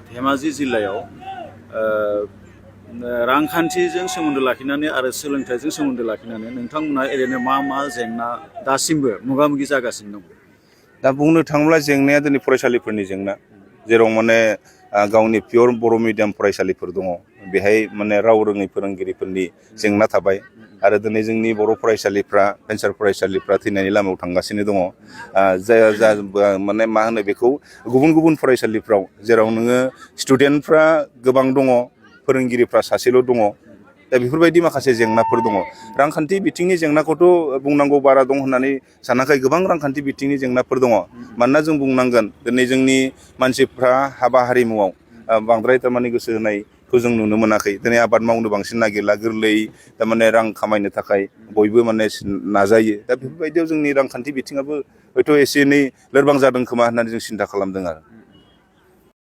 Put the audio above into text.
धेमाजि जिल्लायाव रांखान्थिजों सोमोन्दो लाखिनानै आरो सोलोंथाइजों सोमोन्दो लाखिनानै नोंथांमोना ओरैनो मा जेंना दासिमबो मोगा मोगि जागासिनो दं? दा बुंनो थाङोब्ला जेंनाया दिनै फरायसालिफोरनि जेंना, जेराव माने गावनि पियर बर' मिडियाम फरायसालिफोर दङ, बेहाय माने राव रोङै फोरोंगिरिफोरनि जेंना थाबाय आरो दिनै जोंनि बर' फरायसालिफ्रा भेन्सार फरायसालिफ्रा थैनायनि लामायाव थांगासिनो दङ। माने मा होनो बेखौ गुबुन फरायसालिफ्राव जेराव नोङो स्टुडेन्टफ्रा गोबां दङ, फोरोंगिरिफ्रा सासेल' दङ। दा बेफोरबायदि माखासे जेंनाफोर दङ। रांखान्थि बिथिंनि जेंनाखौथ' बुंनांगौ बारा दं होननानै सानाखै, गोबां रांखान्थि बिथिंनि जेंनाफोर दङ। मानोना जों बुंनांगोन दिनै जोंनि मानसिफ्रा हाबा हारिमुआव बांद्राय थारमाने गोसो होनायखौ जों नुनो मोनाखै। दिनै आबाद मावनो बांसिन नागिरला, गोरलै थारमाने रां खामायनो थाखाय बयबो माने नाजायो। दा बेफोरबायदियाव जोंनि रांखान्थि बिथिङाबो हयथ' एसे एनै लोरबां जादों खोमा होननानै जों सिन्था खालामदों आरो।